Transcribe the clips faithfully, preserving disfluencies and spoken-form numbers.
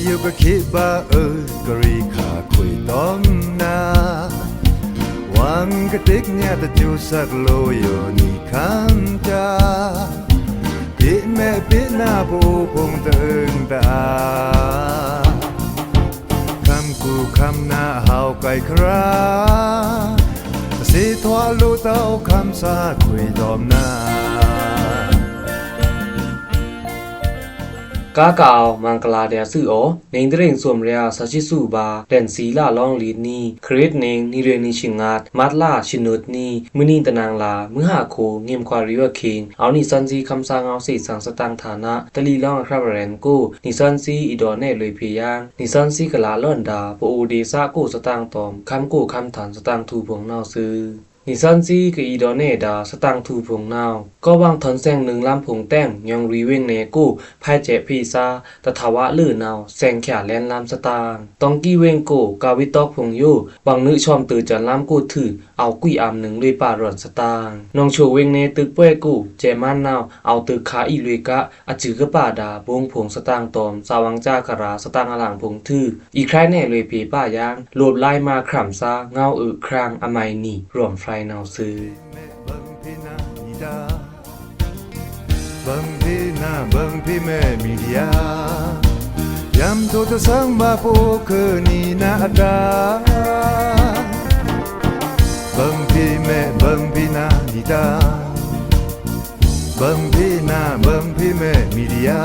ယိုခါခွေတောင်းနာ ဝံကတစ်ညါတကျိုးစက်လို့ယိုနီခမ်းချာ ပစ်မဲ့ပစ်နာပို့ဖုံတန်တအား ခမ်းကူခမ်းနာဟောက်ကိုက်ခရာ တစေထွာလို့တော့ခမ်းစားခွေတောင်းနာ ကါကအဝ်မင်္ဂလာဒျာႏသွူးအော နွေဦးတရ့င်စုံႏရျာႏ ဆယ်ရှစ်စုႏဗာႏ လဆံလလောင်လီနံ ခရစ်နွေဦး နှစ်တွင်းနှစ်ဆံငါး မတ်လဆံနွံနံ မုနီတနင်္လာ မုဟါခိုင်ႏ ငိမ်ခွါရီဝက်ခင်ႏ အဝ်နွေဦးသန်စီခမ်းစားငေါ့စိတ်စံႏ စတန်းဌာန တလီလောင်အခရပ်ပရဲဉ်ႏကို နွေဦးသန်စီအီဒေါ်နဲလွေဖေႏယင်း နွေဦးသန်စီကလာလွံဒါ ပအိုဒေသကိုစတန်းတွမ် ခမ်းကိုခမ်းထန် စတန်းထူဖုံႏနဝ်ꩻသွူ။ နွေဦးသန်စီကအီဒေါ်နဲဒါ စတန်းထူဖုံႏနဝ်ꩻ ကော့ဝေါင်းထွန်စဲင်နွံလမ်းဖုံႏတဲင် ညွင်ရီဝေင်နယ်ကို ဖဲင်ႏစဲ့ဖေ့စား တထဝလွံနဝ်ꩻ စဲင်ꩻချာလဲဉ်လမ်းစတန်း တောင်ႏကီဝေင်ကို ကဝီတောက်ဖုံႏယို ဝေါင်းနွံချွမ်တိုႏစံႏလမ်းကိုထွူ အဝ်ႏကွိအံႏနွံလွေꩻပါရွဉ်ႏစတန်း နောင်ချိုဝေင်နယ်တိုက်ပွဲကို စဲ့မန်းနဝ်ꩻ အဝ်ႏတိုꩻခါအီလွေꩻက အစုကပါဒါ ဗုံဖုံႏစတန်းတွမ် စဝံႏစခရာႏ စတန်းအလင်ဖုံႏထွူ အီခရိုင်နဲလွေဖေႏပါယင်း လိုပ်လိုင်းမါခရမ်စား ငေါ့အုပ်ခရမ်းအမိုင်နွံ ရွမ်ဖြိုင်ႏနဝ်ꩻသွူ။ ဘိုင်ဖေနာ ဘိုင်ဖေမဲမီဒီယာ ယံထိုတသင်ဗာပိုခွေနီနာအတာ ဘိုင်ဖေမဲ ဘိုင်ဖေနာနီတာ ဘိုင်ဖေနာ ဘိုင်ဖေမဲမီဒီယာ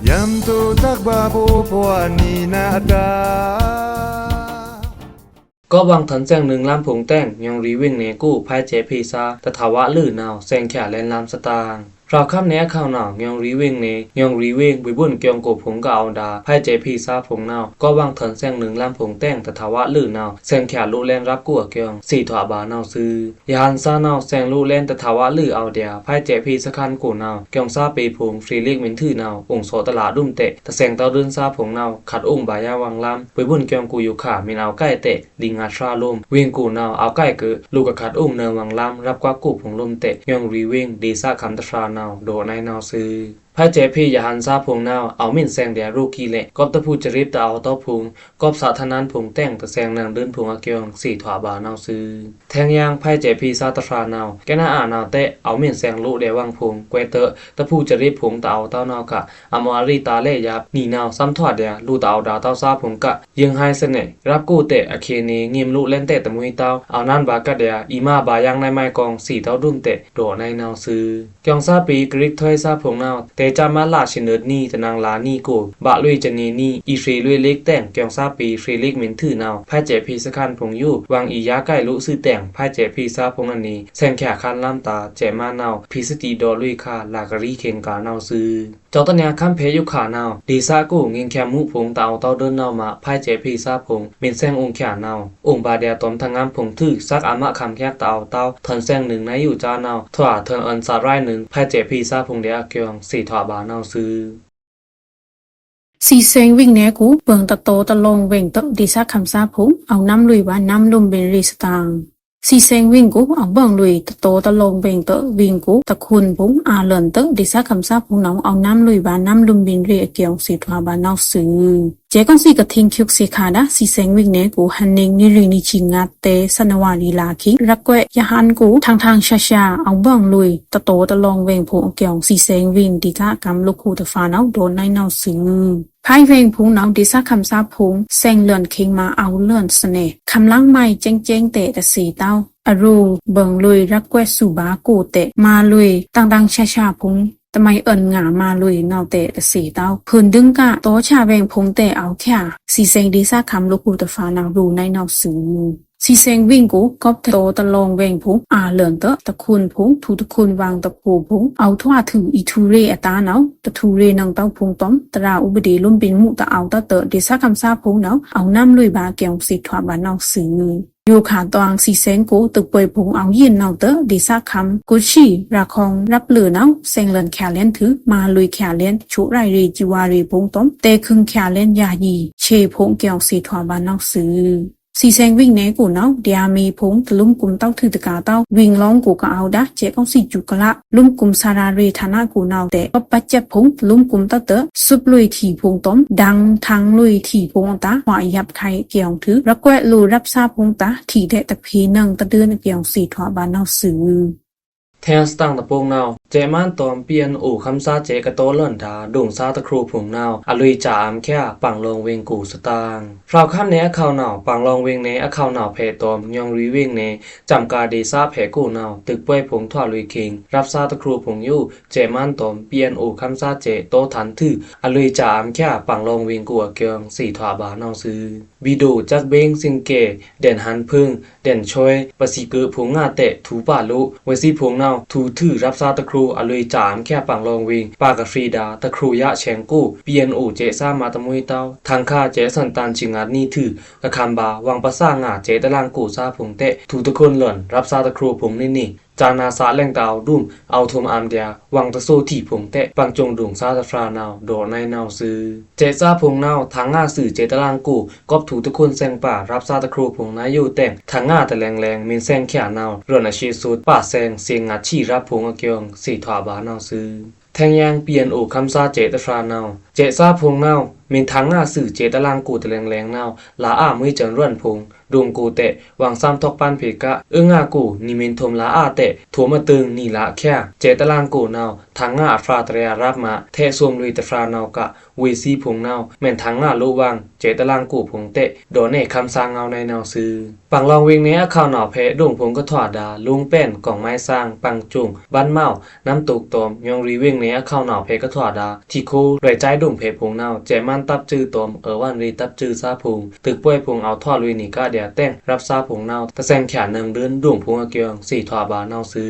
ယံထိုတသင်ဗာပိုခွေနီနာအတာ ကော့ဝေါင်းထွန်စဲင်နွံလမ်းဖုံႏတဲင် ညွင်ရီဝေင်နယ်ကို ဖဲင်ႏစဲ့ဖေ့စား တထဝလွံနဝ်ꩻ စဲင်ꩻချာလဲဉ်လမ်းစတန်း ဖြောက်ခမ်းနယ်အခေါင်နဝ်ꩻ ညွင်ရီဝေင်နယ် ညွင်ရီဝေင် ဝေဗွန်ကျောင်းကို ဖုံႏကအဝ်ႏဒါ ဖဲင်ႏစဲ့ဖေ့စားဖုံႏနဝ်ꩻ ကော့ဝေါင်းထွန်စဲင်နွံလမ်းဖုံႏတဲင် တထဝလွံနဝ်ꩻ စဲင်ꩻချာလိုလဲဉ်ရပ်ကိုအကျောင်း သေထွာဗာႏနဝ်ꩻသွူ။ ယဟန်ႏသားနဝ်ꩻ စဲင်ꩻလိုလဲဉ်တထဝလွံအဝ်ႏဒျာ ဖဲင်ႏစဲ့ဖေ့စားခမ်းကိုနဝ်ꩻ ကျောင်းသားပေဖုံႏ ဖြေလစ်မင်းထွူနဝ်ꩻ အိုင်သောတလးဒုမ်တဲ တစဲင်တောက်ဒုံးသားဖုံႏနဝ်ꩻ ခတ်အိုင်ဗာႏယဝ်ꩻဝင်းလမ်း ဝေဗွန်ကျောင်းကိုယိုခါ မ့ၢ်အဝ်ႏကိုက်တဲ လီငါဖြာလိုမ် ဝေင်ကိုနဝ်ꩻ အဝ်ႏကိုက်ကွ လိုကခတ်အိုင်နွံဝင်းလမ်း ရပ်ကွက်ကိုဖုံႏလိုမ်တဲ ညွင်ရီဝေင်ဒေသခမ်းတဖြာနဝ်ꩻ ဒေါ်နဲနဝ်ꩻသွူ။ ဖဲင်ႏစဲ့ဖေ့ ယဟန်ႏသားဖုံႏနဝ်ꩻ အဝ်ႏမ့ၣ်စဲင်ဒျာႏရိုးကီးလဲ့ ကော့ꩻတဖူႏစရိပ်တအဝ်ႏတောက်ဖုံႏ ကော့ꩻသာႏထနန်းဖုံႏတဲင် တစဲင်နွံဒုံးဖုံႏအကျောင်း သေထွာဗာႏနဝ်ꩻသွူ။ ထဲင်ယံ ဖဲင်ႏစဲ့ဖေ့စားတဖြာနဝ်ꩻ ကဲနအါနဝ်ꩻတဲ အဝ်ႏမ့ၣ်စဲင်လိုဒျာႏဝင်းဖုံႏ ကွဲးတၢ တဖူႏစရိပ်ဖုံႏတအဝ်ႏတဝ်းနဝ်ꩻက အမော်အရီတာလဲ့ယပ် နီနဝ်ꩻ သမ်းထွာဒျာႏ လိုတအဝ်ႏဒါတဝ်းသားဖုံႏက ယိုင်ဟဲင်စဲ့နဲ ရပ်ကိုတဲ အခဲနေငိမ်လိုလဲဉ်တဲတမှွေတဝ်း အဝ်ႏနန်းဗာႏကဒျာႏ အီမါဗာႏယင်းနဲမိုင်ကွင် သေတဝ်းဒုံးတဲ ဒေါ်နဲနဝ်ꩻသွူ။ ကျောင်းသားပေ ကရစ်ထွဲစားဖုံႏနဝ်ꩻ တဲကမတ်လဆံနွံနံ တနင်္လာနံကို ဗာႏလွေꩻစနေနံ အီဖြေလွေꩻလစ်တဲင် ကျောင်းသားပေဖြေလစ်မင်းထွူနဝ်ꩻ ဖဲင်ႏစဲ့ဖေ့စားခမ်းဖုံႏယို ဝင်းအီယာႏကိုက်လိုသွူတဲင် ဖဲင်ႏစဲ့ဖေ့စားဖုံႏအနွေ စဲင်ꩻချာခမ်းလမ်းတာ စဲ့မန်းနဝ်ꩻ ဖေသတိဒေါ်လွေꩻခါ လကရီခေင်ႏကာႏနဝ်ꩻသွူ။ ကျောက်တန်ယိုခမ်းဖေယိုခါနဝ်ꩻ ဒေသကိုငိမ်ချာမှုဖုံႏတအဝ်ႏတဝ်းဒုံးနဝ်ꩻမး ဖဲင်ႏစဲ့ဖေ့စားဖုံႏ မ့ၢ်စဲင်ꩻအိုင်ချာနဝ်ꩻ အိုင်ဗာႏဒျာႏတွမ်တငမ်းဖုံႏထွူ စက်အာမခံႏချာတအဝ်ႏတဝ်း ထွန်စဲင်နွံနဝ်ꩻယိုꩻစါနဝ်ꩻ ထွာထွန်အွန်စရိုင်းနွံ ဖဲင်ႏစဲ့ဖေ့စားဖုံႏဒျာႏအကျောင်း သေထွာဗာႏနဝ်ꩻသွူ။ သီစဲင်ႏဝိင်နဲကို ဗိုင်ႏတတောတလောင်ႏဝိုင်ႏတ ဒေသခမ်းစားဖုံႏ အဝ်ႏနမ်းလွေꩻဗာႏနမ်းလိုမ်ဗိုင်ႏရေꩻစတန်း သီစဲင်ႏဝိုင်ႏကို အဝ်ႏဗိုင်ႏလွေꩻတတောတလောင်ႏဝိုင်ႏတ ဝိုင်ႏကိုတခွန်ဖုံႏအာလွံတ ဒေသခမ်းစားဖုံႏနဝ်ꩻ အဝ်ႏနမ်းလွေꩻဗာႏနမ်းလိုမ်ဗိုင်ႏရေꩻအကျောင်း သေထွာဗာႏနဝ်ꩻသွူ။ စဲ့ကောန်သီကထိန်ႏခွိုက်ꩻသေခါဒၣ် သီစဲင်ႏဝိုင်နဲကို ဟန်ႏနိရူꩻနံꩻသီငါးတဲ စနဝါရီလခံ ရပ်ကွက် ယဟန်ႏကို ထင်ထင်ရှားရှား အဝ်ႏဗိုင်ႏလွေꩻတတောတလောင်ႏဝိုင်ႏဖုံႏအကျောင်း သီစဲင်ႏဝိုင်ႏဒေသခမ်းလုပ်ခုသဖါနဝ်ꩻ ဒေါ်နဲနဝ်ꩻသွူ။ ဖဲင်ႏဝိုင်ႏဖုံႏနဝ်ꩻ ဒေသခမ်းစားဖုံႏ စဲင်ꩻလွံခေင်မါ အဝ်ႏလွံစနဲ ခမ်းလင်မိုင်စဲင်စဲင်တဲတသေတဝ်း အရို ဗိုင်ႏလွေꩻရပ်ကွက်စုဗာႏကိုတဲ မါလွေꩻ ထင်ထင်ရှားရှားဖုံႏ တမိုင်အွံငါမါလွေꩻနဝ်ꩻတဲတသေတဝ်း ဖုန်ႏဒုံးက တောချာႏဝိုင်ႏဖုံႏတဲအဝ်ႏချာ သီစဲင်ႏဒေသခမ်းလုပ်ခုသဖါနဝ်ꩻ ဒေါ်နဲနဝ်ꩻသွူ။ သီစဲင်ႏဝိုင်ႏကို ကော့ꩻတတောတလောင်ႏဝိုင်ႏဖုံႏ အာလွံတ တခွန်ဖုံႏ ထူတခွန်ဝင်းတဖိုဖုံႏ အဝ်ႏထွာထွူ အီထူရေꩻအတာနဝ်ꩻ တထူရေꩻနင်တဝ်းဖုံႏတွမ် တရာဥပဒေလိုမ်ဗိုင်ႏမူးတအဝ်ႏတတ ဒေသခမ်းစားဖုံႏနဝ်ꩻ အဝ်ႏနမ်းလွေꩻဗာႏအကျောင်း သေထွာဗာႏနဝ်ꩻသွူ။ ယိုခါတွင် သီစဲင်ႏကို တိုပ်ပွိုင်ႏဖုံႏအဝ်ႏယဉ်နဝ်ꩻတ ဒေသခမ်း ကိုသီ ရာခွင် ရပ်လွေꩻနဝ်ꩻ စဲင်ꩻလွံချာလဲဉ်ထွူ မါလွေꩻချာလဲဉ် ချိုးရိုက်ရေꩻစွါရေꩻဖုံႏတွမ် တဲခုံချာလဲဉ်ယာယီ ခြေဖုံႏအကျောင်း သေထွာဗာႏနဝ်ꩻသွူ။ သီႏသဲင်ႏဝိင်ꩻနယ်ကိုနဝ်ꩻ ဒျာႏမေႏဖုံႏ တလူမ်းကွုမ်ႏတဝ်း ထွူတကာႏတဝ်း ဝိင်ꩻလောင်းကိုကအောက်ဒါ စဲ့ꩻကောင်သီႏကျူကလ လူမ်းကွုမ်ႏသာႏရဲꩻ ဌာနကိုနဝ်ꩻ တပ်ပတ်ချက်ဖုံႏတလူမ်းကွုမ်ႏတဝ်း သွပ်လွေꩻထီႏဖုံႏတွမ် ဒင်ႏထင်လွေꩻထီႏဖုံႏအတာႏ ထွာအယပ်ꩻခုဲင်ႏအကျိုး ရပ်ကွက်လိုꩻရပ်စားဖုံႏတာႏ ထီႏဒဲးတဖေႏနွံ တဒိုင်းအကျိုး သေထွာဘါနဝ်ꩻသွူ။ ထဲႏသတင်ꩻတပုတ်နဝ်ꩻ စဲ့ꩻမန်းတွမ် ပီအန်အိုႏ ခမ်းသားစဲ့ꩻကတောႏလွဉ်ဒါႏ ဒွိုင်ꩻသားတခရိုဖုံႏနဝ်ꩻ အလွေꩻစာႏအမ်ႏခံꩻ ပင်လောင်ꩻဝိင်ꩻကိုစတန်း။ ဖြောက်ꩻခမ်းနယ်အခေါက်နဝ်ꩻ ပင်လောင်ꩻဝိင်ꩻနယ်အခေါက်နဝ်ꩻဖဲတွမ် ညွင်ꩻရီႏဝိင်ꩻနယ် စံကၤဒေႏသဖဲကိုနဝ်ꩻ တွိုက်ꩻပွယ်ဖုံႏထွာလွေꩻခေင်ႏ ရပ်စားတခရိုဖုံႏယို စဲ့ꩻမန်းတွမ် ပီအန်အိုႏ ခမ်းသားစဲ့ꩻ တောႏထန်ႏထွူ အလွေꩻစာႏအမ်ႏခံꩻ ပင်လောင်ꩻဝိင်ꩻကိုအကျိုး သေထွာဘါနဝ်ꩻသွူ။ ဗီဒီယိုႏ စက်ꩻဘိင်း သင်ꩻကဲ ဒဲ့ꩻဟန်ႏဖုံႏ ဒဲ့ꩻဆွဲ ပစီꩻကိုꩻဖုံႏငါတဲ ထွူပါလို ဝေꩻသီးဖုံႏနဝ်ꩻ ထွူထွူ ရပ်စားတခရို အလွေꩻစာႏအမ်ႏခံꩻ ပင်လောင်ꩻဝိင်ꩻ ပါကဖြေဒါႏ တခရိုယဲ့ꩻဆဲင်ႏကို ပီအန်အိုႏ စဲ့ꩻသားမꩻတမှွေးတဝ်း ထင်ခါစဲ့ꩻသွဉ်တန်ႏ စံငတ်နံꩻထွူ အခမ်းဗာႏ ဝင်ꩻပသားငါ စဲ့ꩻတလင်ကိုꩻသားဖုံႏတဲ ထွူတခွိုင်လွဉ် ရပ်စားတခရိုဖုံႏနေနေ စာႏနာႏသꩻလဲင်တဝ်းဒွုမ် အဝ်ႏထွုမ်ႏအမ်ႏဒျာႏ ဝင်ꩻတသိုးထီႏဖုံႏတဲ ပင်ကျုံဒွိုင်ꩻသားတဖြာနဝ်ꩻ ဒေါ့ꩻနုဲင်းနဝ်ꩻသွူ။ စဲ့ꩻသားဖုံႏနဝ်ꩻ ထင်ငါသွူ စဲ့ꩻတလင်ကိုꩻ ကွပ်ꩻထွူတခွိုင်သဲင်ပါ ရပ်စားတခရိုဖုံႏနဝ်ꩻယိုတဲင် ထင်ငါတလဲင်လဲင် မီႏသဲင်ꩻခံꩻနဝ်ꩻ ရွဉ်အရှေ့သုတ် ပါသဲင်ꩻသင်ငတ်ချီရပ်ဖုံႏအကျိုး သေထွာဘါနဝ်ꩻသွူ။ ထဲႏယဲင် ပီအန်အိုႏ ခမ်းသားစဲ့ꩻတဖြာနဝ်ꩻ စဲ့ꩻသားဖုံႏနဝ်ꩻ မီႏထင်ငါသွူ စဲ့ꩻတလင်ကိုꩻတလဲင်လဲင်နဝ်ꩻ လအာမွေးစဲန်ရွဉ်ဖုံႏ ဒွုံꩻကိုတဲ ဝင်ꩻသမ်းထွုက်ပန်းဖေႏက အွေငါကို နီႏမီႏထွုမ်ႏလအာတဲ ထွုမ်ႏအတိုင်နီႏလခံꩻ စဲ့ꩻတလင်ကိုꩻနဝ်ꩻ ထင်ငါအဖြာတြဲအရပ်မꩻ ထဲႏသုမ်လွေꩻတဖြာနဝ်ꩻက ဝေꩻသီးဖုံႏနဝ်ꩻ မီႏထင်ငါလိုဝ်ဝင် စဲ့ꩻတလင်ကိုꩻဖုံႏတဲ ဒေါ့ꩻနဲင်ꩻခမ်းသားငဝ်းနွဲင်းနဝ်ꩻသွူ။ ပင်လောင်ꩻဝိင်ꩻနယ်အခေါက်နဝ်ꩻဖဲ ဒွိုင်ꩻဖုံႏကထွာဒါႏ လူင်းပဲန် ကွန်ႏမိုင်းသင် ပင်ကျုံ ဗန်းမောက် နမ်းတုတ်တွမ် ညွင်ꩻရီႏဝိင်ꩻနယ်အခေါက်နဝ်ꩻဖဲကထွာဒါႏ ထီႏခိုံလွေꩻစာႏဒွိုင်ꩻဖုံႏနဝ်ꩻ စဲ့ꩻမန်းတပ်စုတွမ် အွော်ဝွန်ရေတပ်စုသားဖုံႏ တွိုက်ꩻပွယ်ဖုံႏ အဝ်ႏထွာလွေꩻနေကဒျာႏတဲင် ရပ်စားဖုံႏနဝ်ꩻ တသဲင်ꩻခံꩻနွံဒိုင်း ဒွိုင်ꩻဖုံႏအကျိုး သေထွာဘါနဝ်ꩻသွူ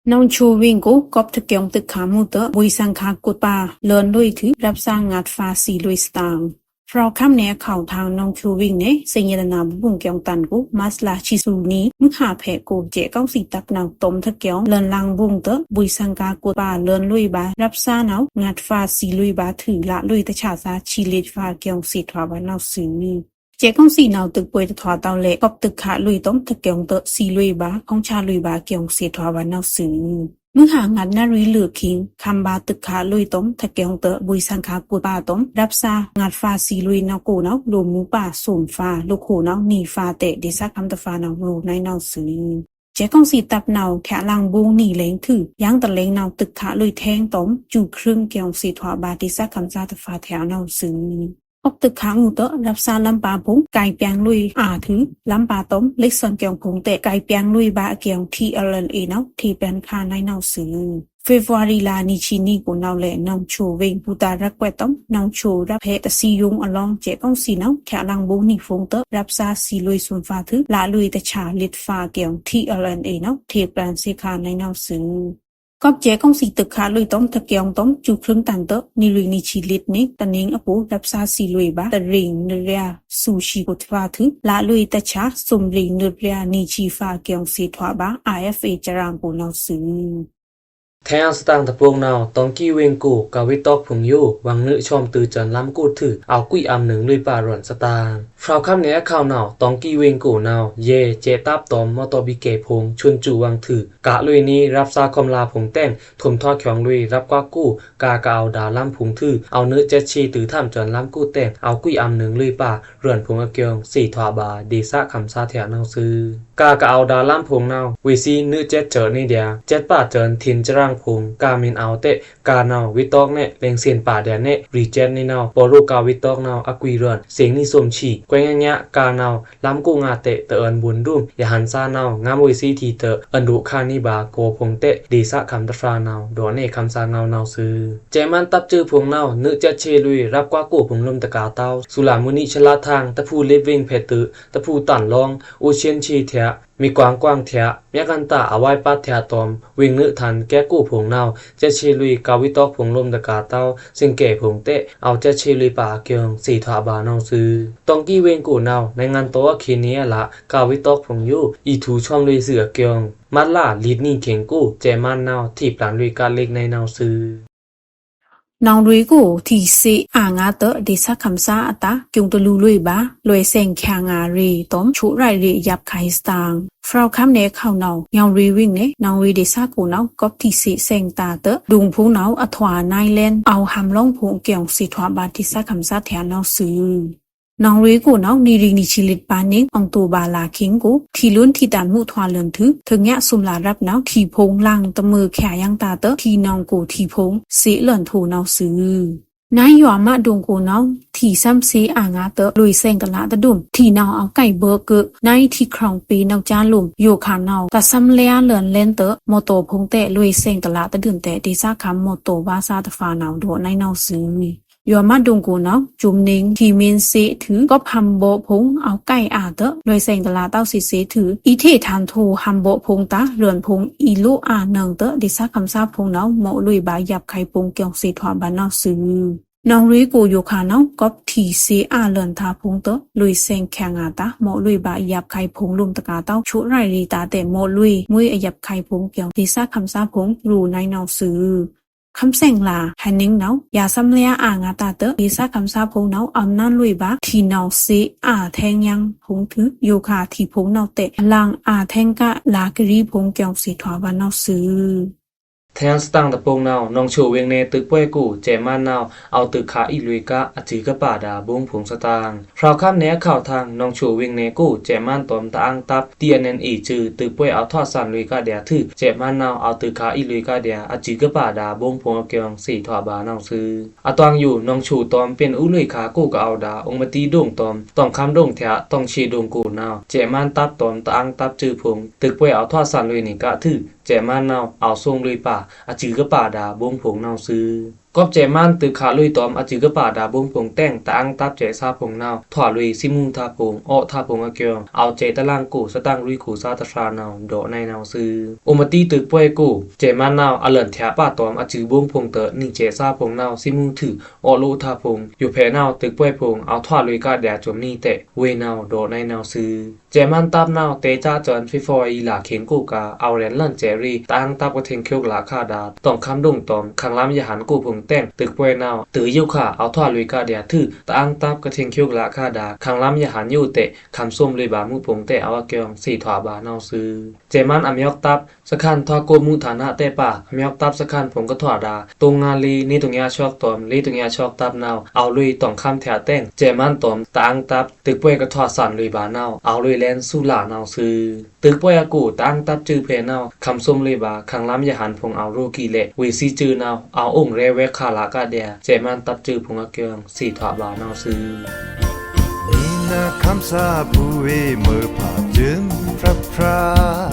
။ နောင်ချိုဝိင်ꩻကို ကွပ်ꩻတကျိုင်းတွိုက်ꩻခါမူးတ ဗွေႏသင်ခါကိုတ်ပါ လွဉ်လွေꩻထွူ ရပ်စားငတ်ဖါသီႏလွေꩻစတန်း။ ဖြောက်ꩻခမ်းနယ်အခေါက် ထင်နောင်ချိုဝိင်ꩻနယ် စညေးတနာဘူဘူးကျိုင်းတန်ကို မတ်လဆံသွုနံꩻ မုဟါဖဲကို စဲ့ꩻကောင်သီႏတပ်နဝ်ꩻတွမ်တကျိုင်း လွဉ်လင်ဗုံးတ ဗွေႏသင်ခါကိုတ်ပါ လွဉ်လွေꩻဗာႏ ရပ်စားနဝ်ꩻ ငတ်ဖါသီႏလွေꩻဗာႏထွူ လလွေꩻတဆာꩻသား ချီႏလစ်ဖါအကျိုး သေထွာဘါနဝ်ꩻသွူ။ စဲ့ꩻကောင်သီႏနဝ်ꩻတွိုက်ꩻပွယ်တထွာတဝ်းလဲ ကွပ်ꩻတွိုက်ꩻခါလွေꩻတွမ်တကျိုင်းတ သီႏလွေꩻဗာႏ ခေါင်းဆားလွေꩻဗာႏအကျိုး သေထွာဘါနဝ်ꩻသွူ။ မုဟါငတ်နရီလွေꩻခေင်ႏ ခမ်းဗာႏတွိုက်ꩻခါလွေꩻတွမ် တကျိုင်းတ ဗွေႏသင်ခါကိုတ်ပါတွမ် ရပ်စားငတ်ဖါသီႏလွေꩻနဝ်ꩻကိုနဝ်ꩻ လိုꩻမူပါသွုမ်ဖါ လိုꩻခိုံနဝ်ꩻနီႏဖါတဲ ဒေႏသခမ်းတဖါနဝ်ꩻ လိုꩻနွဲင်းနဝ်ꩻသွူ။ စဲ့ꩻကောင်သီႏတပ်နဝ်ꩻ ထျꩻလင်ဗုံးနီႏလဲင်ထွူ ယင်းတလဲင်နဝ်ꩻတွိုက်ꩻခါလွေꩻထဲႏတွမ် စူးခြိုင်းအကျိုး သေထွာဘါ ဒေႏသခမ်းသားတဖါထျꩻနဝ်ꩻသွူ။ ကွပ်ꩻတွိုက်ꩻခါငူးတ ရပ်စားလမ်းပါႏဖုံႏ ကိုက်ႏပျံႏလွေꩻအာႏထွူ လမ်းပါႏတွမ် လစ်သွဉ်ကျိုင်းဖုံႏတဲ ကိုက်ႏပျံႏလွေꩻဗာႏအကျိုး ထီႏအယ်လ်အယ်လ်အေနဝ်ꩻ ထေꩻပျံႏခါနွဲင်းနဝ်ꩻသွူ။ ဖေဖော်ဝါရီလ နံꩻသီႏနံꩻကိုနဝ်ꩻလဲ နောင်ချိုဝိင်ꩻ ဘူတာရပ်ကွက်တွမ် နောင်ချိုရပ်ဖဲ တသီႏရုံးအလောင်း စဲ့ꩻကောင်သီႏနဝ်ꩻ ထျꩻလင်ဗုံးနီႏဖုံႏတ ရပ်စားသီႏလွေꩻသွုမ်ဖါထွူ လလွေꩻတဆားလစ်ဖါအကျိုး ထီႏအယ်လ်အယ်လ်အေနဝ်ꩻ ထေꩻပျံႏသေခါနွဲင်းနဝ်ꩻသွူ။ ကွပ်ꩻစဲ့ꩻကောင်သီႏတွိုက်ꩻခါလွေꩻတွမ် တကျိုင်းတွမ် စူးခြိုင်းတန်တ နီႏလွေꩻနီႏချီႏလစ်န့ၣ် တနင်္အပို ရပ်စားသီႏလွေꩻဗာႏ တရ့င်ႏနွံဖြာ သွုမ်ဖြာသွူႏထွူ လလွေꩻတဆား သွုမ်ရ့င်ႏနွံဖြာ နီႏချီႏဖါအကျိုး သေထွာဘါ အိုင်အက်ဖ်အေ စရန်ကိုနဝ်ꩻသွူ။ ထဲႏသတင်ꩻတပုတ်နဝ်ꩻ တောင်ကြီးဝိင်ꩻကို ကဝီးတွိုက်ꩻဖုံႏယို ဝင်နွေးဆွမ်တွူႏစန်လမ်းကိုထွူ အဝ်ႏကွိအမ်ႏနွံလွေꩻပါရွဉ်သတင်ꩻ။ ဖြောက်ꩻခမ်းနယ်အခေါက်နဝ်ꩻ တောင်ကြီးဝိင်ꩻကိုနဝ်ꩻ ယဲ စဲ့ꩻတပ်တွမ် မော်တော်ဘီကဲဖိုင်ႏ ဆွဉ်ꩻစွူဝွင်ထွူ ကလွေꩻနီႏ ရပ်စားခွမ်ႏလာႏဖုံႏတဲင် ထွုမ်ထွာချွင်လွေꩻ ရပ်ကွက်ကို ကားကအဝ်ႏဒါႏလမ်းဖုံႏထွူ အဝ်ႏနွေးစက်ꩻချေတုၤထမ်ႏစန်လမ်းကိုတဲင် အဝ်ႏကွိအမ်ႏနွံလွေꩻပါရွဉ်ဖုံႏအကျိုး သေထွာဘါ ဒေႏသခမ်းသားထျꩻနဝ်ꩻသွူ။ ကားကအဝ်ႏဒါႏလမ်းဖုံႏနဝ်ꩻ ဝေꩻသီးနွေးစက်ꩻစွဉ်နေဒျာႏ စက်ꩻပါစွဉ်ထိန်စရန်ဖုံႏ ကားမီႏအဝ်ႏတဲ ကားနဝ်ꩻဝေးတွိုက်ꩻနဲ လင်သင်ပါဒျာႏနဲ ရီစက်ꩻနေနဝ်ꩻ ပော်ရိုးကားဝေးတွိုက်ꩻနဝ်ꩻ အကွိုရုဉ်သင်ꩻနီသွုမ်ချီ ကွဲငည ကားနဝ်ꩻ လမ်းကိုငါတဲ တအွဉ်ႏဘူန်ဒွုမ် ယဟန်သားနဝ်ꩻ ငမ်းဝေꩻသီးထီးတ အွဉ်ႏဒိုးခါနေဘါ ကောဖုံႏတဲ ဒေႏသခမ်းသားတဖြာနဝ်ꩻ ဒေါ့ꩻနဲင်ꩻခမ်းသားငဝ်းနဝ်ꩻသွူ။ စဲ့ꩻမန်းတပ်စုဖုံႏနဝ်ꩻ နွေးစက်ꩻချေလွေꩻ ရပ်ကွက်ကိုဖုံႏလုမ်ꩻတကာႏတဝ်း သုလမုနီချလါထင် တဖူႏလစ်ဝိင်ꩻဖဲတု တဖူႏတန်လောင်း အိုးချေချေထျꩻ မီးကွင်ကွင်ထျꩻ မျကန္တာအဝိုင်းပတ်ထျꩻတွမ် ဝိင်ꩻနွေးထင် ကဲကိုဖုံႏနဝ်ꩻ စက်ꩻချေလွေꩻ ကဝီးတွိုက်ꩻဖုံႏလုမ်ꩻတကာႏတဝ်း သင်ကဲဖုံႏတဲ အဝ်ႏစက်ꩻချေလွေꩻပါအကျိုး သေထွာဘါနဝ်ꩻသွူ။ တောင်ကြီးဝိင်ꩻကိုနဝ်ꩻ နငန်တောအခေတ်နေအလ ကဝီးတွိုက်ꩻဖုံႏယို အီထူႏဆွမ်လွေꩻသွူအကျိုး မတ်လလီနံးခင်းကို စဲ့ꩻမန်းနဝ်ꩻ ထေဖြန်လွေꩻကတ်လစ်နဲနဝ်ꩻသွူ။ နောင်ရွေးကို ထီꩻဆေးအာငါတ ဒေႏသခမ်းသားအတာႏ ကျုံတလူႏလွေꩻဗာႏ လွေꩻသင်ꩻခင်ႏငါႏရေꩻ တွမ်ႏ ချိုးရိုက်ꩻရေꩻ အယပ်ꩻခုဲင်ႏသတင်ꩻ၊ ဖြောက်ꩻခမ်းနယ်ႏအခေါက်ꩻနောင် နောင်ရွေးဝိုင်နယ် နောင်ရွေးဒေႏသကိုꩻနောင်ႏ ကောပ်ထီꩻဆေးသင်ꩻတာႏတ ဒုံႏဖုံႏနောင်ႏ အထွာꩻအနုဲင်းလဲဉ်ႏ အောဝ်ႏဟံႏလွင်းဖုံႏအကျုံ သေထွာꩻဗာႏ ဒေႏသခမ်းသားထဲႏအနောက်ꩻသွူ။ နောင်ရွေးကိုꩻနောင်ႏ နီꩻရီနံꩻဆီလိတ်ပါနင်း အောင်တိုႏဗာႏလါခင်ႏကို ထီꩻလွဉ်ထီꩻတန်ꩻမုထွာꩻလွဉ်ႏထွူ ထွုꩻငါစုမ်ꩻလာႏရပ်ꩻနောင်ႏ ထီꩻဖုံႏလင်ꩻတမွိုးꩻခင်ႏယင်းတာႏတ ထီꩻနောင်ကိုထီꩻဖုံႏ သေလွဉ်ထွူနောင်ꩻသွူ။ နွေယွာမဒုံႏကိုꩻနောင်ႏ ထီꩻသမ်းသေးအာငါတ လွေꩻသင်ꩻတလꩻတဒုံႏ ထီꩻနောင်ႏအောဝ်ႏကိုက်ဗွဲꩻကို နွေထီꩻခြောင်ပေꩻနောက်ကြားလမ်း ယိုခါနောင်ႏ တသမ်းလျားလွဉ်လဲဉ်ႏတ မော်တော်ဖုံႏတဲ့ လွေꩻသင်ꩻတလꩻတဒုံႏတဲ့ ဒေႏသခမ်းမော်တော်ဗာႏသားတဖါနောင်ႏ ဒေါ်နွေနောင်ꩻသွူ။ ယွာမဒုံႏကိုꩻနောင်ႏ ကျုံႏနင်း ထီꩻမင်းသေးထွူ ကောပ်ဟံႏဗော့ဖုံႏအောဝ်ႏကိုက်အာတ လွေꩻသင်ꩻတလꩻတဝ်းသေ့သေထွူ အီထေးထန်ထိုဟံႏဗော့ဖုံႏတာႏ လွဉ်ဖုံႏအီလိုအာနွံတ ဒေႏသခမ်းသားဖုံႏနောင်ႏ မော့ꩻလွေꩻဗာႏယပ်ꩻခုဲင်ႏဖုံႏကျုံ သေထွာꩻဗာႏနောင်ꩻသွူ။ နောင်ရွေးကိုꩻယိုခါနောင်ႏ ကောပ်ထီꩻသေးအာလွဉ်တာႏဖုံႏတ လွေꩻသင်ꩻခင်ႏငါႏတာႏ မော့ꩻလွေꩻဗာႏယပ်ꩻခုဲင်ႏဖုံႏလုမ်ꩻတကာႏတဝ်း ချိုးရိုက်ꩻရေꩻတာႏတဲ့ မော့ꩻလွေꩻမွေးအယပ်ꩻခုဲင်ႏဖုံႏကျုံ ဒေႏသခမ်းသားဖုံႏ ရူꩻနွေနောင်ꩻသွူ။ ခမ်းသင်ꩻလာႏဟဲနင်းနောင်ႏ ယသမ်းလျားအာငါတ ဒေႏသခမ်းသားဖုံႏနောင်ႏ အွမ်းနွမ်းလွေꩻဗာႏ ထီꩻနောင်ႏသေးအာထဲင်ႏယင်းဖုံႏထွူ ယိုခါထီꩻဖုံႏနောင်ႏတဲ့ အလင်ꩻအာထဲင်ႏကလꩻကရီဖုံႏကျုံ သေထွာꩻဗာႏနောင်ꩻသွူ။ ထဲႏသတင်ꩻတပုန်နောင်ႏ နောင်ချိုဝိုင်နယ် တွိုက်ꩻဗွဲ့ကို စဲ့ꩻမန်းနောင်ႏ အောဝ်တွိုက်ꩻခါအီလွေꩻကား အစုကပါဒါႏဗုံႏဖုံႏသတင်ꩻ၊ ဖြောက်ꩻခမ်းနယ်အခေါက်ꩻထင် နောင်ချိုဝိုင်နယ်ကို စဲ့ꩻမန်းတွမ်တအင်းတပ် တီႏအဲန်အဲန်အေ အစု တွိုက်ꩻဗွဲ့အောဝ်ထွာꩻသင်ꩻလွေꩻကားဒျာႏထွူ စဲ့ꩻမန်းနောင်ႏ အောဝ်တွိုက်ꩻခါအီလွေꁻကားဒျာႏ အစုကပါဒါႏဗုံႏဖုံႏအကျုံ သေထွာꩻဗာႏနောင်ꩻသွူ။ အတွင်ꩻယို နောင်ချိုတွမ်ပ့ဉ်ႏအူလွေꩻခါကိုကအောဝ်ဒါႏ အိုင်မတီႏဒိုင်တွမ် တွင်ႏခမ်းဒိုင်ထဲႏ တွင်ႏသေဒိုင်ကိုနောင်ႏ စဲ့ꩻမန်းတပ်တွမ်တအင်းတပ်စုဖုံႏ တွိုက်ꩻဗွဲ့အောဝ်ထွာꩻသင်ꩻလွေꩻနယ်ကားထွူ စဲ့ꩻမန်းနောင်ႏ အောဝ်သုင်လွေꩻပါ အစုကပါဒါႏဗုံႏဖုံႏနောင်ꩻသွူ။ ကောပ်စဲ့ꩻမန်းတွိုက်ꩻခါလွေꩻတွမ် အစုကပါဒါႏဗုံႏဖုံႏတဲ့င် တအင်းတပ်စဲ့ꩻသားဖုံႏနောင်ႏ ထွာလွေꩻသီးမူႏသားဖုံႏ အော့ꩻသားဖုံႏအကျုံ အောဝ်စဲ့ꩻတလင်ကို သတင်ꩻရွီကိုသားတဖြာနောင်ႏ ဒေါ်နွေနောင်ꩻသွူ။ အိုင်မတီႏတွိုက်ꩻဗွဲ့ကို စဲ့ꩻမန်းနောင်ႏ အလွဉ်ထဲႏပာ့တွမ် အစုဗုံႏဖုံႏတ နီစဲ့ꩻသားဖုံႏနောင်ႏ သီးမူႏထွူ အော့ꩻလိုꩻသားဖုံႏ ယိုဖဲနောင်ႏ တွိုက်ꩻဗွဲ့ဖုံႏ အောဝ်ထွာလွေꩻကားဒျာႏစုံနီတဲ့ ဝေနောင်ႏ ဒေါ်နွေနောင်ꩻသွူ။ စဲ့ꩻမန်းတပ်နောင်ႏ တဲꩻကြားစဲ့ꩻ ဖေဖော်ဝါရီလခင်ႏကိုက အောဝ်ရဲဉ်ႏလွဉ်စဲ့ꩻရေꩻ တအင်းတပ်ကထိန်ႏချွတ်ꩻလခါဒါႏ တွင်ႏခမ်းဒိုင်တွမ် ခင်ႏလမ်းယဟန်ကိုဖုံႏတဲ့င် တွိုက်ꩻဗွဲ့နောင်ႏ တွိုက်ꩻယိုခါ အောဝ်ထွာလွေꩻကားဒျာႏထွူ တအင်းတပ်ကထိန်ႏချွတ်ꩻလခါဒါႏ ခင်ႏလမ်းယဟန်ယိုတဲ့ ခမ်းသုမ်လွေꩻဗာႏမူႏဖုံႏတဲ့အောဝ်အကျုံ သေထွာꩻဗာႏနောင်ꩻသွူ။ စဲ့ꩻမန်းအမြောက်တပ်စခန်းထွာကိုမူးဌာနတဲ့ပါ အမြောက်တပ်စခန်းဖုံႏကထွာဒါႏ တွင်ႏငါးလေး နေတွင်ႏယချွတ်တွမ် လေးတွင်ႏယချွတ်တပ်နောင်ႏ အောဝ်လွေꩻတွင်ႏခမ်းထဲႏတဲ့င် စဲ့ꩻမန်းတွမ် တအင်းတပ် တွိုက်ꩻဗွဲ့ကထွာသင်ꩻလွေꩻဗာႏနောင်ႏ အောဝ်လွေꩻလဲဉ်သုလꩻနောင်ꩻသွူ။ တွိုက်ꩻဗွဲ့အကို တအင်းတပ်စုဖဲနောင်ႏ ခမ်းသုမ်လွေꩻဗာႏ ခင်ႏလမ်းယဟန်ဖုံႏအောဝ်ရိုးကီးလဲ့ ဝေစီးစုနောင်ႏ အောဝ်အုံရဲဝဲခါလကဒျာႏ စဲ့ꩻမန်းတပ်စုဖုံႏအကျုံ သေထွာꩻဗာႏနောင်ꩻသွူ။ နီနခမ်းသားဖူဝေး မွဲဖါႏစုမ်ဖြတ်ဖြတ်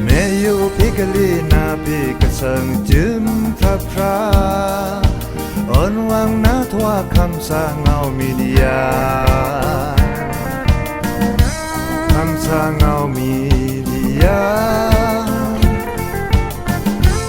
မဲယိုဖေကလေးနါဖေကသင်ႏစုမ်ဖြတ်ဖြတ် အွဉ်ဝွင်ႏနါထွာခမ်းသားငေါဝ်းမီဒီယာ ခမ်းသားငေါဝ်းမီဒီယာ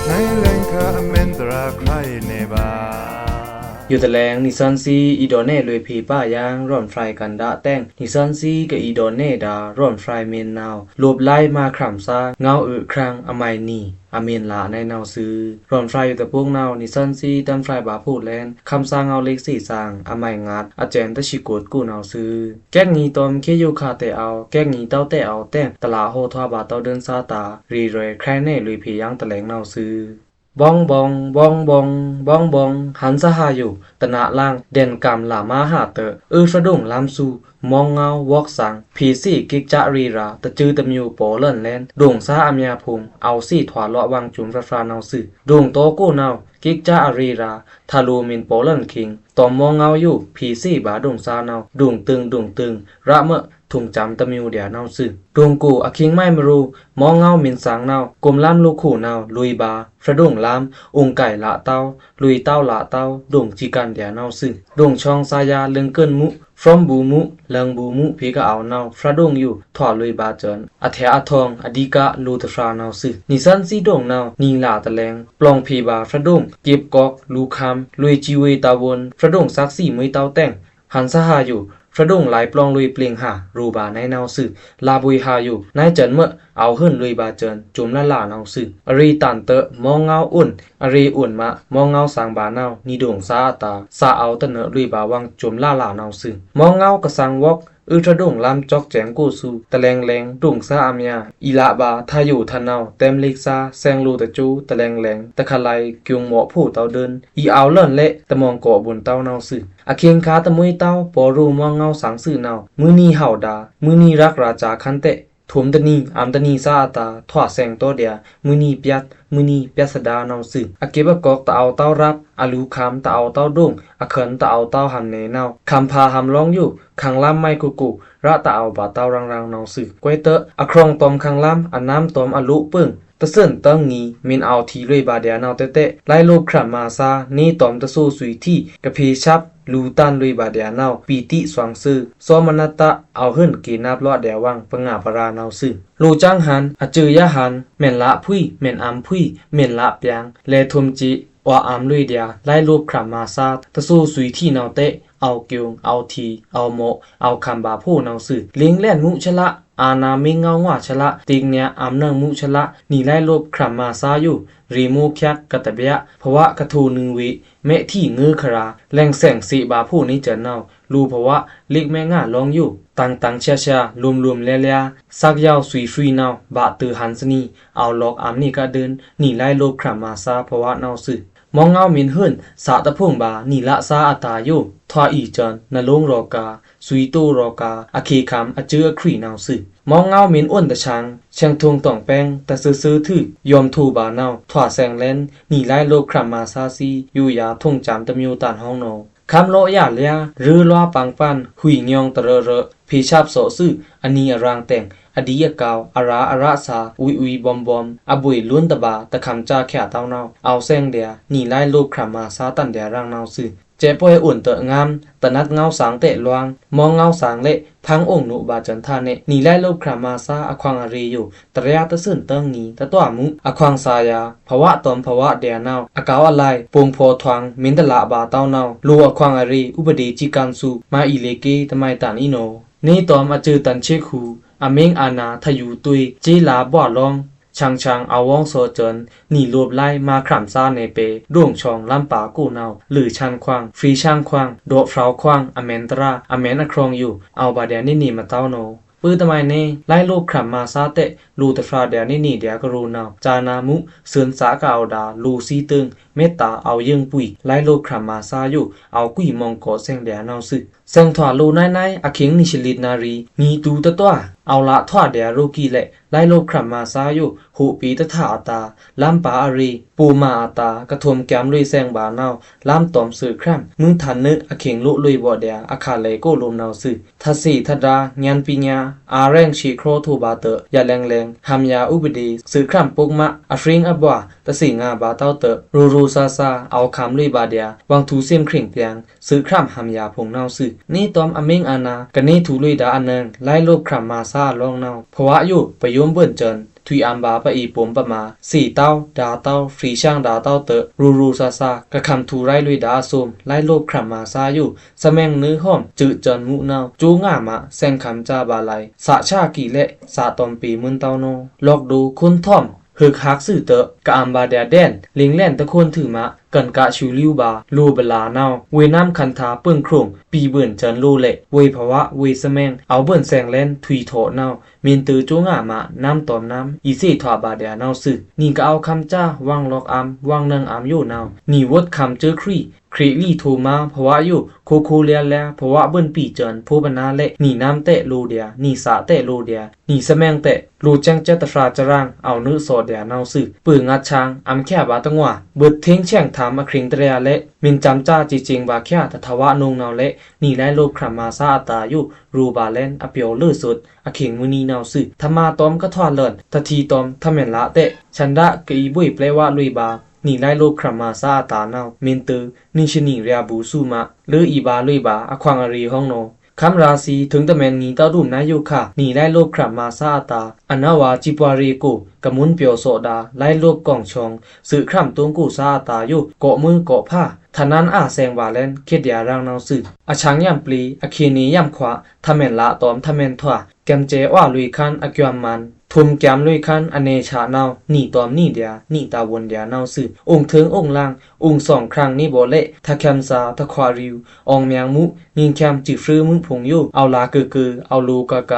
နွေလဲင်ခါအမဲန်တြါခရိုင်နေဗာႏ ယိုတလဲင် နီသွဉ်းသီး အီဒေါ့နဲလွေꩻဖေႏပါယင်း ရွမ်ဖြိုင်ႏကန္ဒားတဲ့င် နီသွဉ်းသီးကအီဒေါ့နဲဒါႏ ရွမ်ဖြိုင်ႏမ့ဉ်နောင်ႏ လိုပ်ꩻလိုင်းမါခရမ်သား ငေါဝ်းအွိုက်ခရမ်း အမိုင်နွိုင် အမ့ဉ်လꩻနွေနောင်ꩻသွူ။ ရွမ်ဖြိုင်ႏယိုတပုန်နောင်ႏ နီသွဉ်းသီးတမ်းဖြိုင်ႏဗာႏဖိုတ်လဲန် ခမ်းသားငေါဝ်းလ့ꩻသေသင် အမိုင်ငါး အစဲန်တသီးကိုတ်ကိုနောင်ႏသွူ။ ကဲက့နွီတွမ်ခေယိုခါတဲအောဝ် ကဲက့နွီတဝ်းတဲအောဝ်တဲ့င် တလꩻဟောထွာဗာႏတဝ်းဒိုင်သားတာႏ ရေရွဲခရိုင်ႏနဲလွေꩻဖေႏယင်းတလဲင်နောင်ႏသွူ။ ဘောင်ဘောင် ဘောင်ဘောင် ဘောင်ဘောင် ဟန်ႏသဟာယို တနးလင် ဒဲန်ကမ်ႏလမါဟးတဲ အွိုဖြတ်ဒိုင်ႏလမ်းသွူ မောင်းငေါဝ်းဝေါက်သင် ဖေႏသေ့ꩻကိကချရေရာႏ တစုတမျိုးပေါ်လွဉ်လဲဉ် ဒိုင်သားအများဖုံႏ အောဝ်သေ့ထွာလော့ꩻဝင်ႏစုမ်ဖြတ်ဖြတ်နောင်ႏသွူ။ ဒိုင်တောကိုနောင်ႏ ကိကချအရေရာႏ ထလိုမ့ဉ်ပေါ်လွဉ်ခင် တွမ်မောင်းငေါယို ဖေႏသေ့ဗာႏဒိုင်သားနောင်ႏ ဒိုင်တိုင် ဒိုင်တိုင် ရမွဲ့ ထုံႏစမ်းတမျိုးဒျာႏနောင်ႏသွူ။ ဒိုင်ကိုအခင်မိုင်မရို မောင်းငေါမ့ဉ်သင်နောင်ႏ ကုမ်ႏလမ်းလိုခိုနောင်ႏ လွေꩻဗာႏဖြတ်ဒိုင်ႏလမ်း အုံကိုင်ႏလတဝ်း လွေꩻတဝ်းလတဝ်း ဒိုင်စံကၢ်ဒျာႏနောင်ႏသွူ။ ဒိုင်ချွင်သယာလိုင်ကိုၼ်မူ ဖြွမ်ဘူမူ လင်ဘူမူဖေႏကအဝ်နောင်ႏ ဖြတ်ဒိုင်ယို ထွာလွေꩻဗာႏစဲန် အထဲအထောင် အဓိကလိုတဖြတ်နောင်ႏသွူ။ နီသွဉ်းသီးဒိုင်နောင်ႏ နွိုင်လတလဲင် ပလောင်ဖေႏဗာႏဖြတ်ဒိုင် ကိပ်ကောက် လူခမ်း လွေꩻစံဝေးတဝုန် ဖြတ်ဒိုင်သက္ကစီမွေးတဝ်းတဲ့င် ဟန်ႏသဟာယို ဖြတ်ဒုံးလိုင်းပလောင်လွေꩻ ပျိုင်ꩻဟါ ရိုꩻဗာႏနဝ်ꩻ နောက်ꩻသွူ။ လဗွေꩻဟါယို နဝ်ꩻကျန်ꩻမွဲ့ အဝ်ႏဟိုင်လွေꩻဗာႏကျန် စုမ်ႏလလနဝ်ꩻသွူ။ အရေတံတာ် မောင်းငေါင်းအွဉ် အရေအွဉ်မး မောင်းငေါင်းသင်ဗာႏနဝ်ꩻ နီဒုံးသားအတာႏ သာအဝ်ႏတနွေလွေꩻဗာႏဝင် စုမ်ႏလလနဝ်ꩻသွူ။ မောင်းငေါင်းကသင်ႏဝွော့ အွေးဖြတ်ဒုံးလိုင်း ကျောက်ကျန်ကိုသူ တလဲင်လဲင် ဒုံးသားအမြာ အီလာဗာႏ ထယိုထနဝ်ꩻ တဲမ်းလစ်သား သင်ꩻလိုꩻတကျိုး တလဲင်လဲင် တခါလိုက် ကျုံႏမော့ꩻဖိုးတဝ်ဒိုင် အီအဝ်ႏလွောန်ꩻလက် တမောင်ကော့ꩻဗွန်တဝ်းနဝ်ꩻသွူ။ အခိင်ခါတမှွေးတဝ်း ပောရိုမောင်းငေါင်းသင်ႏသွူနဝ်ꩻ မွိုးနံ့ဟဝ်ဒါ မွိုးနံ့ရက်ꩻရာႏစာႏခန်းတဲ့ ထုမ်ႏတနံ့ အမ်ႏတနံ့သားအတာႏ ထွာဆင်ႏတောႏဒျာႏ မွိုးနံ့ပြတ် မွိုးနံ့ပြတ်သဒါနဝ်ꩻသွူ။ အကဲပ်အကောက် တအဝ်ႏတဝ်းရပ် အလူႏခမ်း တအဝ်ႏတဝ်းဒုံး အခွန် တအဝ်ႏတဝ်းဟမ်နယ်နဝ်ꩻ ခမ်းဖါဟမ်လောင်းယို ခမ်းလမ်းမိုက်ကိုကို ရတအဝ်ႏဗာႏတဝ်းရင်ရင်နဝ်ꩻသွူ။ ကွဲးတွော့ အခရွင်ꩻတွမ်ခမ်းလမ်း အနမ်းတွမ်အလိုꩻပိုင် တသွိုန်တန်းငီ မင်းအောင်ထီလွေꩻဗာႏဒျာႏနဝ်ꩻတဲတဲ လိုင်းလွပ်ခရမ်ꩻမာႏသား နေတွမ်တသွူသွီထီ ကဖေႏသပ်း လူႏတန်လွေꩻဗာႏဒျာႏနဝ်ꩻ ပီတိသွင်သွူ သောမနတ အဝ်ႏဟိုင်ကေနပ်လွော့ꩻဒျာႏဝင် ပငါပရာနဝ်ꩻသွူ။ လိုꩻစန်းဟန် အစွိုꩻယဟန် မ့န်လꩻဖွီ မ့န်အမ်ႏဖွီ မ့န်လꩻပြင် လဲထုမ်ႏစေ့ အွာအမ်ႏလွေꩻဒျာႏ လိုင်းလွပ်ခရမ်ꩻမာႏသား တသွူသွီထီနဝ်ꩻတဲ အဝ်ႏကျုံႏ အဝ်ႏထီ အဝ်ႏမော့ꩻ အဝ်ႏခမ်းဗာႏဖိုးနဝ်ꩻသွူ။ လင်းလက်မှုချလ အာဏာမင်းငေါင်းဝါချလ တေကညးအမ်ႏနွောင်ꩻမှုချလ နီလိုင်းလွပ်ခရမ်ꩻမာႏသားယို ရေမိုးဖြတ်ကတဗျာ ဖဝကထိုန်နွေဝေ မဲထီငိုခရာ လဲင်ဆင်သေဗာႏဖိုးနေစဲနဝ်ꩻ လိုꩻဖဝလက်မဲငါလောင်းယို တန်တန်ဆာဆာ လွမ်လွမ်လဲလဲ သက်ရောက်သွီသွီနဝ်ꩻ ဗာႏတွိုဟန်ႏသနီ အဝ်ႏလွောက်အမ်ႏနေကဒိုင် နီလိုင်းလွပ်ခရမ်ꩻမာႏသား ဖဝနဝ်ꩻသွူ။ မောင်းငေါင်းမင်းဟိုင် သꩻတဖုံဗာႏ နီလသားအတာႏယို ထွာအီစဲန် နလိုင်းရောႏဂါ သွီတိုရောႏဂါ အခေခမ်း အစွိုꩻအခရီနဝ်ꩻသွူ။ မောင်းငေါင်းမင်းအွဉ်တဆင် ဆင်ထုံတွင်ပင်း တသွူသွူထူ ယွမ်ထူဗာႏနဝ်ꩻ ထွာဆင်ႏလဲင် နီလိုင်းလွပ်ခရမ်ꩻမာႏသားသွူ ယိုယွာထုံႏစမ်းတမျိူးတန်ဟွံနဝ်ꩻ ခမ်းလော့ꩻယွာလျာ ရွိုလွာပင်ပန် ဟွီညွင်တရွရွ ဖေႏသပ်းသော့သွူ အနီအရန်တင် အဒီအကောက် အရာအရသာ ဝီဝီဗွမ်ဗွမ် အဗွေလွန်တဗာႏ တခမ်းစချာတဝ်နဝ်ꩻ အဝ်ႏသင်ႏဒျာႏ နီလိုင်းလွပ်ခရမ်ꩻမာႏသားတန်ဒျာႏရင်နဝ်ꩻသွူ။ စဲးပွဲအွဉ်တငမ်း တနတ်ငေါင်းသင်ႏတဲလွင် မောင်းငေါင်းသင်ႏလဲ ဖန်းအောင်နုဗာႏစဲန်ထါနဲ နီလိုင်းလွပ်ခရမ်ꩻမာႏသား အခွင်အရေယို တရျာတသွိုန်တန်းငီ တတွာꩻမှု အခွင်သာယာ ဖဝတွမ်ဖဝဒျာႏနဝ်ꩻ အကောက်အလိုင် ပုင်ဖော်ထွင် မင်းတလဗာႏတဝ်နဝ်ꩻ လိုꩻအခွင်အရေ ဥပဒေစည်းကမ်းသွူ မအီလေကေ တမိုင်တန်အီနဝ်ꩻ နေတွမ်အစွိုꩻတန်ချေခု အမင်းအာဏာ ထယူတွေ ကြေးလာဘွားလွင် ချင်ချင် အဝွင်သော့စဲန် နီလွပ်လိုင်း မခရမ်ꩻသားနယ်ပယ် ဒွင်ချွင်လမ်းပါႏကိုနဝ်ꩻ လွေꩻချန်ခွင် ဖြေႏချန်ခွင် ဒေါ့ဖြောက်ခွင် အမဲန်တရာ အမဲန်အခရွင်ယို အဝ်ႏဗာႏဒျာႏနေနေမတဝ်နဝ်ꩻ ပᩢတမိုင်နဲ လိုင်းလွပ်ခရမ်ꩻမာႏသားတဲ လိုꩻတဖြာဒျာႏနေနေဒျာႏကရိုနဝ်ꩻ စာနာမှု သွဉ်သးကအဝ်ႏဒါ လိုꩻသွီးတိုင် မေတ္တာ အဝ်ႏယိုင်ပွီ လိုင်းလွပ်ခရမ်ꩻမာႏသားယို အဝ်ႏကွီမောင်ကော့သင်ႏဒျာႏနဝ်ꩻသွူ။ သင်ႏထွာလိုꩻနွိုင်းနွိုင်း အခိင်နွီဆယ်လစ်နာရီ နီတူတတွာ အဝ်ႏလထွာဒျာႏရိုးကီလဲ လိုင်းလွပ်ခရမ်ꩻမာႏသားယို ဟိုပေတထအတာႏ လမ်းပါႏအရေ ပိုမာႏအတာႏ ကထွမ်ႏကျမ်းလွေꩻသင်ႏဗာႏနဝ်ꩻ လမ်းတွမ်သွူခရမ် မွိုးထန်နွိုး အခိင်လို့လွေꩻဗော့ဒျာႏ အခါလဲကိုလိုမ်နဝ်ꁻသွူ။ ထသေထဒါ ငျန်ပီငျာ အာရဲင်သေခြောထိုဗာႏတဲ ယလဲင်လဲင် ဟမ်ယွာဥပဒေ သွူခရမ်ပုတ်မှတ် အဖြိင်းအဘွား တသေငါဗာႏတဝ်တဲ ရိုရိုသာသာ အဝ်ႏခမ်းလွေꩻဗာႏဒျာႏ ဝင်ထူႏသင်ႏခြင်ပြင် သွူခရမ်ဟမ်ယွာဖုံနဝ်ꩻသွူ။ နေတွမ်အမင်းအာဏာ ကနဲထူလွေꩻဒါႏအနွောင် လိုင်းလွပ်ခရမ်ꩻမာႏသားအလောင်းနဝ်ꩻ ဖဝယို ပယွမ်ဗွန်ႏစဲန် ထွီအမ်ႏဗာႏပအီႏပုမ်ႏပမာ သေတဝ် ဒါတဝ် ဖြေႏချင်ဒါတဝ်တဲ ရိုရိုသာသာ ကခမ်းထူရိုင်းလွေꩻဒါႏအသွုမ် လိုင်းလွပ်ခရမ်ꩻမာႏသားယို သမဲင်နွိုးဟွမ် စွိုꩻစဲန်မူနဝ်ꩻ ကၠိုငါမꩻ သင်ႏခမ်းစဗာႏလိုင် သꩻဆာကီလဲ သꩻတွမ်ပေႏမွိုင်တဝ်နဝ်ꩻ လွောက်ဒိုခွန်းထွမ် ဟွိုက်ဟွက်သွူတဲ ကအမ်ႏဗာႏဒျာႏဒဲန် လင်လဲန်တခွန်ထွူမး ကၢၼ်ကꩻဆူလွိုဗာႏ လိုꩻဗလာနဝ်ꩻ ဝေနမ်းခမ်းထါပိုင်ခြုံ ပီဗွန်ႏစဲန်လိုꩻလဲ ဝေဖဝ ဝေသမဲင် အဝ်ႏဗွန်ႏသင်ႏလဲန် ထွီထောနဝ်ꩻ မင်းတိုကၠိုငါမꩻ နမ်းတွမ်နမ်း အီသေထွာဗာႏဒျာႏနဝ်ꩻသွူ။ နီကအဝ်ႏခမ်းစ ဝင်လွောက်အမ်ႏ ဝင်နွောင်ꩻအမ်ႏယိုနဝ်ꩻ နီဝွတ်ခမ်းစွိုꩻခြရီ ခြေလီထိုမး ဖဝယို ခိုးခိုးလျားလျား ဖဝဗွန်ႏပီႏစဲန် ဖိုးပနာလဲ နီနမ်းတဲလိုꩻဒျာႏ နီသꩻတဲလိုꩻဒျာႏ နီသမဲင်တဲ လိုꩻစင်ႏစက်တဖြာစရင် အဝ်ႏနွိုးသောဒျာႏနဝ်ꩻသွူ။ ပိုင်ငတ်ချင် အမ်ႏချျာဗာႏတငွာ ဗွတ်ထင်းချင်ထမ်ႏအခြင်တြျာလဲ မင်းစမ်းစကြေင်ဗာႏချျာ တထဝနုံနဝ်ꩻလဲ နီလိုင်းလွပ်ခရမ်ꩻမာႏသားအတာႏယို ရိုဗာႏလဲန် အပျော်လွို့သွတ် အခိင်မွိုးနံနဝ်ꩻသွူ။ ထမတွမ်ကထွာလွောန် တထီတွမ် ထမင်လာတဲ ဆန္ဒကအီဗွေႏပျဲဝလွေꩻဗာႏ နီလိုင်းလွပ်ခရမ်ꩻမာႏသားအတာႏနဝ်ꩻ မင်းတို နွီဆနီရဘူးသွူမး လွို့အီဗာႏလွေꩻဗာႏ အခွင်အရေဟွံနဝ်ꩻ ခမ်းရာသီ ထိုင်တမံးနံၤ တဝ်းဒုမ်နုဲင်းယိုခါ နံၤလိုင်းလုပ်ခရမ်မါသါအတာႏ အနဝ်ဝါ စံးပွားရေးကို ကမွန်းပျော်သော့ဒါ လိုင်းလုပ်ကောင့်ချောင် သိုပ်ႇခရမ်တုံးကိုယ်စားအတာႏယို ကော့မိုဝ်းကော့ဖါ ထနန်းအာဆယ်ဝႃးလဲန် ခေတ်တရားရောင်နောက်စု အချောင်ယံပျီ အခီနေယံခွါ ထမင်းလာတောမ် ထမင်းထွာ ကံစဲဝလွေခမ်း အကွံမန် ထုမ်ကံလွေခမ်း အနယ်ခြားနောက် နံၤတောမ်နံၤဒျာ နံၤတာဝန်ဒျာနောက်စု အိုင်ထိုင်အိုင်လင် အိုင်သောင်ခရံာင်နေဗော်လဲ့ ထခံစာ ထခွါရိဝ် အောင်မြင်မှု ငြိမ်းချမ်း စံးဖြူးမှု ဖုံယို အဝ်လာကုကု အဝ်လိုကက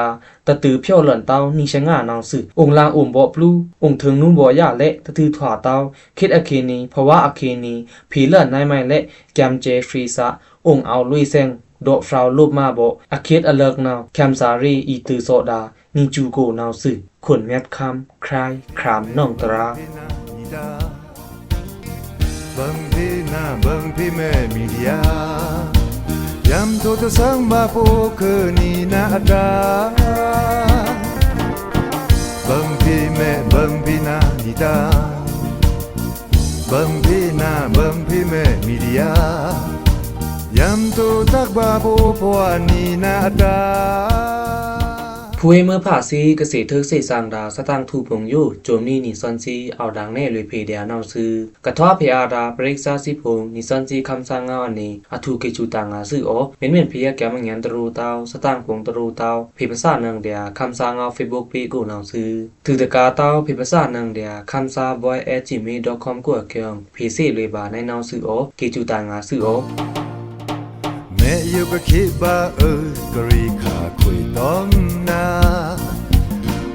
တတုဖြော်လွဉ်တဝ်း နံၤရှငါနောက်စု အိုင်လင်အိုင်ဗော်ပျူ အိုင်ထိုင်နူဗော်ယလဲ့ တတုထွာတဝ်း ခေတ်အခီနေ ဘဝအခီနေ ဖေလွဉ်နုဲင်းမိုင်လဲ့ ကံစဲဖြေစာ အိုင်အဝ်လွေဆင် ဒေါ့ဖြော်လုပ်မါဗော် အခေတ်အလၢက်နောက် ခမ်းစာရေ အီတုသော့ဒါ နံၤစူကိုနောက်စု ခွန်မျတ်ခမ်း ခရိုင် ခရမ်နောင်တရာႏ ဘိုင်ဖေနာ ဘိုင်ဖေမဲ မီဒီယာ ယံထိုတသင်ဘၣ်ပိုခဲနီနာအတာႏ ဘိုင်ဖေမဲ ဘိုင်ဖေနာ နီတာႏ ဘိုင်ဖေနာ ဘိုင်ဖေမဲ မီဒီယာ ယံထိုတသင်ဘၣ်ပိုခဲနီနာအတာႏ ဖွေမွဲဖးသီး ကသ့ၣ်ထုပ်သ့ၣ်သင်ဒါ သတင်ထုဖုံယို စူမ်နီနံၤသွဉ်းသီး အဝ်ဒင်နဲလွေဖေဒျာနောက်စု ကထွါဖဲအတာႏ ပရိက္ခာစံးဖုံ နံၤသွဉ်းသီး ခမ်းသားငေါ်အနံၤ အထုးက့ၤစူးတၢ်ငါစုအို မ့မ့ၢ်ဖေအကံ မငိုၚ်တရူတဝ်း သတင်ဖုံတရူတဝ်း ဖေဖဆာနင်ဒျာ ခမ်းသားငေါ် Facebook pageကိုနောက်စု ထုးတကာတဝ်း ဖေဖဆာနင်ဒျာ ခမ်းသား voice at gmail dot com ကိုအကံ ဖေသ့လွေဗာ်နဲနောက်စုအို က့ၤစူးတၢ်ငါစုအို မဲယိုကခေတ်ဘၣ်အၢ ကရေခါခွေတောင်းနာ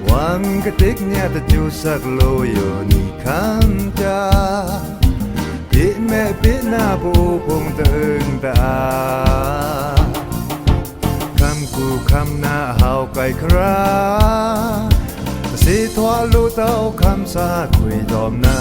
ဝံကတိကညးတကျိုးစက်လိုယိုနံၤခမ်းတာႏ ပေမဲပေနာ ပအိုဖုံတအုံတအာႏ ခမ်းကူခမ်းနာဟဝ်ကဲခရာ အသေထွာလိုတဝ်း ခမ်းသားခွေတောင်းနာ